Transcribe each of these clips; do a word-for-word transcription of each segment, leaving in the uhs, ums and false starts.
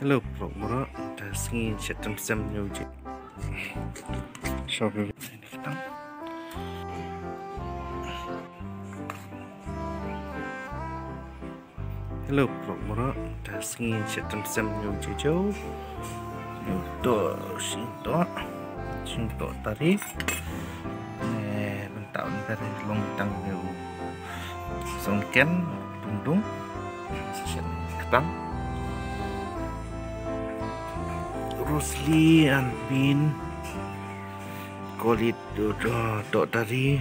Hello, paralok baroh. Te sngi shet tem sem ïa u ji. Shop ïa u ji. Hello, paralok baroh. Te sngi shet tem sem ïa u ji jo. Ïa u to, shim to. Shim to tari. Eh, bynta un tari long tang ïa u. Song ken, dung dung. Shisha ktang. Rosli and bean. Call it, uh, to tari.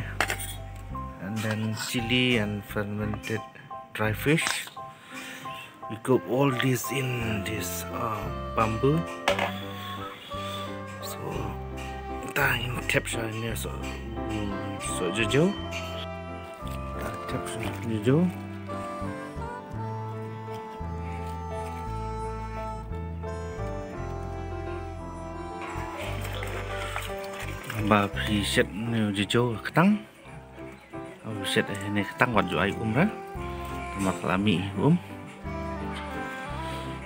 And then chili and fermented dry fish. We cook all this in this, uh, bamboo. So, ta in capture in here, so, mm, so jojo. Ta capture jojo. Ba phi shet ne jojo ktang. Aw, shet, eh, ne ktang wat ju ai um ra. Tama ka la mih um.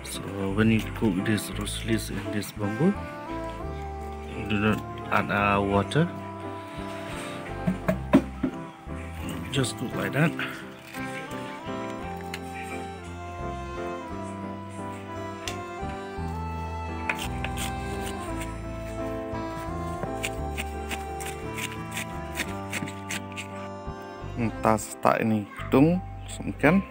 So when you cook this roslis in this bamboo, do not add, uh, water. Just cook like that. Mynta sa ta ini ktung sumken.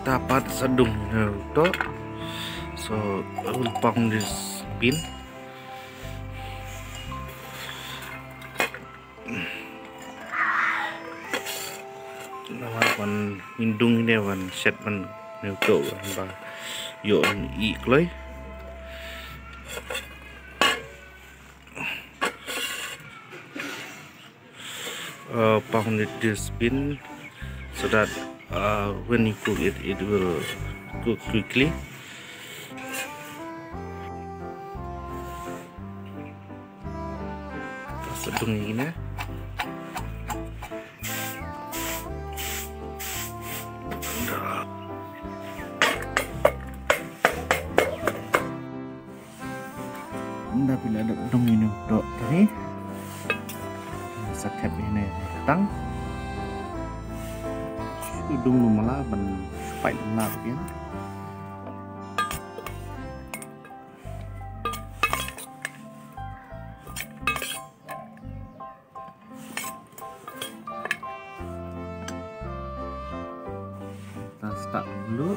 Ta pat sa dung, eh, to. So, I will pound this bean. Namar wan indung ne wan shet wan ne to wan ba ïoh wan i kloi. Uh, pound it this bean so that, uh, when you cook it, it will cook quickly. Sa dung ïa kine. Ynda phi la dep dung ïa une u doh tari. Sa thep ïa une u ktang. Shu dung u mala ban shu pait u mala phi. Ta start dulu.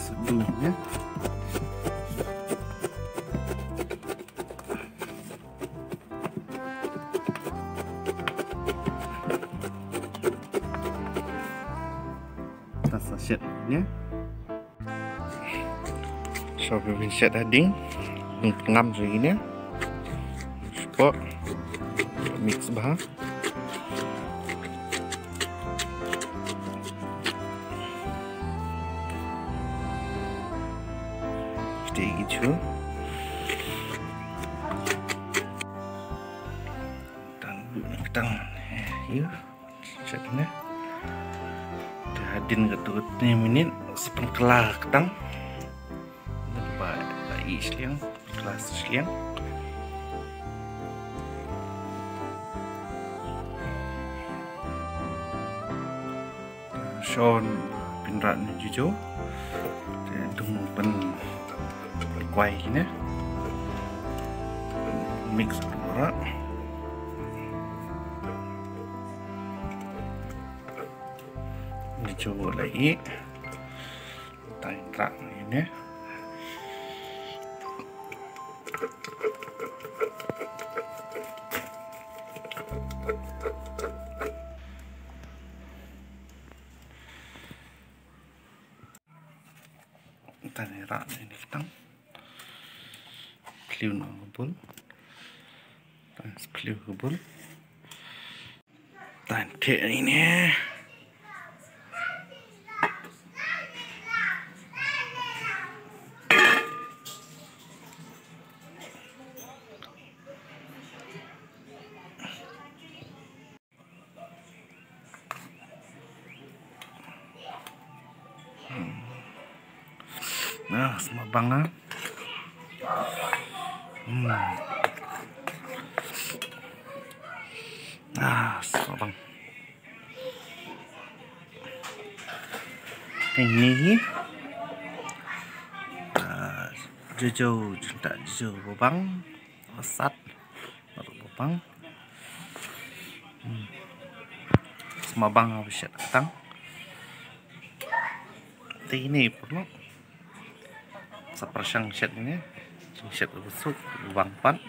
Sedih ya. Ta sa shet ne. Shuwa ba phin shet ha ding, phin pyngam shuwa ïa kine. Shuwa mix bha. Te ki chu. Tang bu na ktang. Eh, ïa. Check ne. Te hadien katto katne minit sa pynkylla ktang. Ba la ih shiliang, pynkylla shiliang. Shon pynrah ne juju. Te dung pyn kwai ne. Mix pynrah. Juju la ih. Tang rah ne. Ah, ini kita. Kliw na bul. Tan kliw bul. Tan te ini. Nah, sma bang ah. Hmm. Ah, sma bang. Ini. Ah, jojo, junta jojo bang. Sat. Baru bang. Hmm. Sma bang habis shat katang. Te ini perlu. Sa pyrshang shat ini. Shat busuk bang pat.